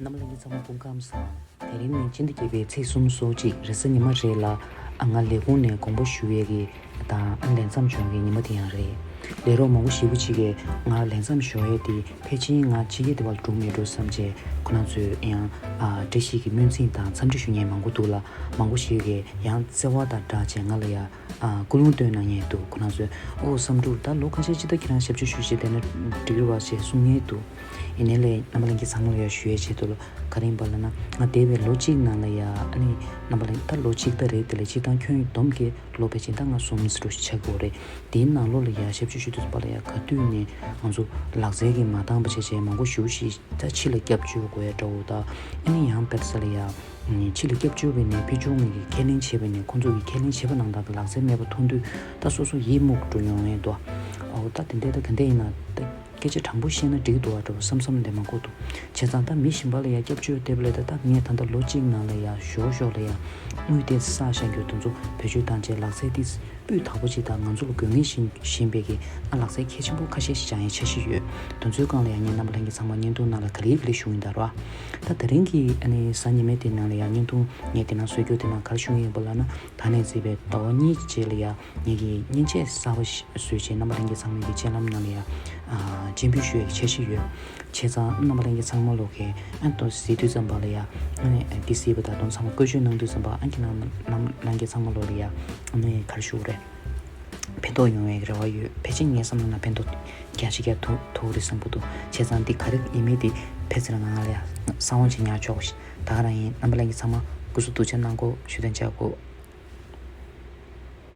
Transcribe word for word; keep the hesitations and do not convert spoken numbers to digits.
རྣམ་པ་ལྷན་རྒྱས་ཚང་མ་སྐུ་ཁམས་བཟང་། དེ་རིང་ནི་སྤྱི་ཟླ་བརྒྱད་པའི་ཚེས་སུམ་ཅུ་སོ་གཅིག་རེས་གཟའ་ཉི་མ་རེད་ལ། ཨ་ང་ལས་ཁུངས་ནས་དགོངས་པ་ཞུ་ཡས་ཀྱི་དང་ཨ་ལས་མཚམས་སྦྱོང་གི་ཉི་མ་དེ་ཡང་རེད། ལས་རོགས་མང་པོ་ཞེ་པོ་ཅིག་གིས་ང་ལས་མཚམས་སྦྱོང་ཡས་དེ་ཕལ་ཆེར་ང་ཕྱི་རྒྱལ་དེ་བར་འགྲོ་མི་འགྲོ་བསམ་བྱས་ཁོ་རང་ཚོས་ཡང་ཨ་བཀྲ་ཤིས་ཀྱི་སྨོན་ཚིག་དང་འཚམས་འདྲི་ཞུ་མཁན་མང་པོ་འདུག་ལ། མང་པོ་ཞིག་གིས་ཡང་བརྩེ་བ་དང་སྦྲགས་བྱས་ང་ལ་ཡང་ཨ་སྐུལ་སློང་བཏོན་གནང་མཁན་འདུག་ཁོ་རང་ཚོས་ཨོ་བསམ་འགྲུབ་ད་ལོ་ཁ་ཤས་ཅིག་ད་ཁྱེད་རང་ཞབས་ཕྱི་ཞུ་བྱས་བསྡད་ན་འགྲིག་རེད་བ་ཞེས་གསུང་མཁན་འདུག་ཡིན་ནའི་ལས་རྣམ་པ་ལྷན་རྒྱས་ཚང་མ་ལ་ཡང་ཞུ་ཡས་ཆེད་དུ་ལ་ག་རེ་ཡིན་པ་ལབ་ན། ང་འདས་པའི་ལོ་གཅིག་ནང་ལ་ཡང་ཨ་ནི་རྣམ་པ་ལྷན་ད་ལོ་གཅིག་ད་རེད། དེ་ལས་སྤྱིར་བཏང་ཁྱོན་བསྡོམས་ཀྱི་ལོ་ཕལ་ཆེར་ད་ང་གསུམ་ཙམ་ཆགས་ཀྱི་ཡོད་རེད། དེའི་ནང་ལོགས་ལ་ཡང་ཞབས་ཕྱི་ཞུ་དུས་ཙམ་པ་ལ་ཡང་ག་དུས་ནས་ང་ཚོ་ལག་རྩལ་གྱིས་མ་འདང་བ་བྱས་བྱས་མང་པོ་ཞེ་པོ་ཅིག་ད་ཕྱི་ལ་སྐྱབས་བཅོལ་དགོས་ཡ་འདྲ་བོ་ད། ཨ་ནི་ཡང་དཔེར་ན་ལ་ཡང་ཕྱི་ལ་སྐྱབས་བཅོལ་བའི་ནས་ཕར་ཕྱོགས་ངོས་ཀྱིས་ཁས་ལེན་བྱས་པའི་ནས་ཁོང་ཚོ་གིས་ཁས་ལེན་བྱས་པ་ནང་ལྟར་གྱི་ལག་རྩལ་མེད་པ་མཐོང་དུས་ད་སོ་སོ་ཡིད་མུག་འགྲོ་ཡོང་ཡས་འདུག་ཨོ་ད་དེ་འདྲ་ད་ག་འདྲ་ཡིན་ན་ད་སྐད་ཆ་དྲང་པོ་བཤད་ན་འགྲིག་འདུག་བ་འདྲ་བོ་བསམ་བསམ་ལས་མ་གོ་འདུག་བྱས་ཙང་ད་མི་གཞན་པ་ལ་ཡང་སྐྱབས་བཅོལ་བསྡད་པ་ལས་ད་ད་ངས་ད་ལྟ་ལོ་གཅིག་ནང་ལ་ཡང་ཞོགས་ཞོགས་ལ་ཡང་དངུལ་དེ་བསགས་བཞག་རྒྱུ་དེ་ཚོ་བེད་སྤྱོད་བཏང་བྱས་ལག་རྩལ་དེ་སྤུས་དག་པོ་ཅིག་དང་ང་ཚོ་ལ་དགོས་ངེས་བཞིན་བཞིན་པའི་གི་ཨ་ལག་རྩལ་གལ་ཆེན་པོ་ཁ་ཤས་ཤིག་སྦྱང་ཡའི་འཆར་གཞི་ཡོད། དེ་ཚོའི་སྒང་ལ་ཡང་ངས་རྣམ་པ་ལྷན་རྒྱས་ཚང་མ་བརྙན་ཐུང་ནང་ལ་ག་ལེ་ག་ལེ་ཞུ་གི་ཡིན་ད་ར། ད་དེ་རིང་གི་ཨ་ནི་གཟའ་ཉི་མའི་དེ་ནང་ལ་ཡང་བརྙན་ཐུང་ངས་དེ་ནང་བཟོ་རྒྱུ་དེ་ནང་ག་རེ་ཞུ་གི་ཡིན་པ་ལབ་ན། ད་ནས་བརྩིས་པའི་ཟླ་བ་གཉིས་རྗེས་ལ་ཡང་ངེད་ཀྱིས་མཉེན་ཆས་གསར་པ་ཞིག་བཟོས་བྱས་རྣམ་པ་ལྷན་རྒྱས་ཚང་མ་གི་སྤྱན་ལམ་ནང་ལ་ཡང་ཨ་སྤྱན་འབུལ་ཞུ་ཡའི་འཆར་གཞི་ཡོད། བྱས་ཙང་རྣམ་པ་ལྷན་རྒྱས་ཚང་མ་ལོག་གིས་ཨ་ཏོ་གཟིགས་དུས་ཙམ་པ་ལ་ཡ། ཨ་ནི་འདི་གཟིགས་པ་ད་དུང་ཚང་མ་བཀོལ་སྤྱོད་གནང་དུས་ཙམ་པ་ཨ་ཁྱེད་རྣམ་རྣམ་ལྷན་རྒྱས་ཚང་མ་ལོག་ལ་ཡ། ཨ་ནི་ག་རེ་ཞུ་དགོས་རེད། ཕན་ཐོགས་ཡོང་བའི་རེ་བ་ཡོད། ཕལ་ཆེར་ངའི་བསམ་བློ་ནང་ཕན་ཐོགས་བརྒྱ་ཆ་བརྒྱ་ཐུག་ཐུག་རེད་བསམ་གྱི་འདུག་བྱས་ཙང་འདི་ག་རེ་ཡིན་མིན་དེ་ཕལ་ཆེར་ང་ང་ལ་ཡ་གསང་བ་ཅིག་ཉར་ཆོག་ཞིག་ད་ག་རང་ཡིན། རྣམ་པ་ལྷན་རྒྱས་ཚང་མ་སྐུ་གཟུགས་སྡུག་ཅག་གནང་གོ་ཞུ་དོན་བྱ་དགོས།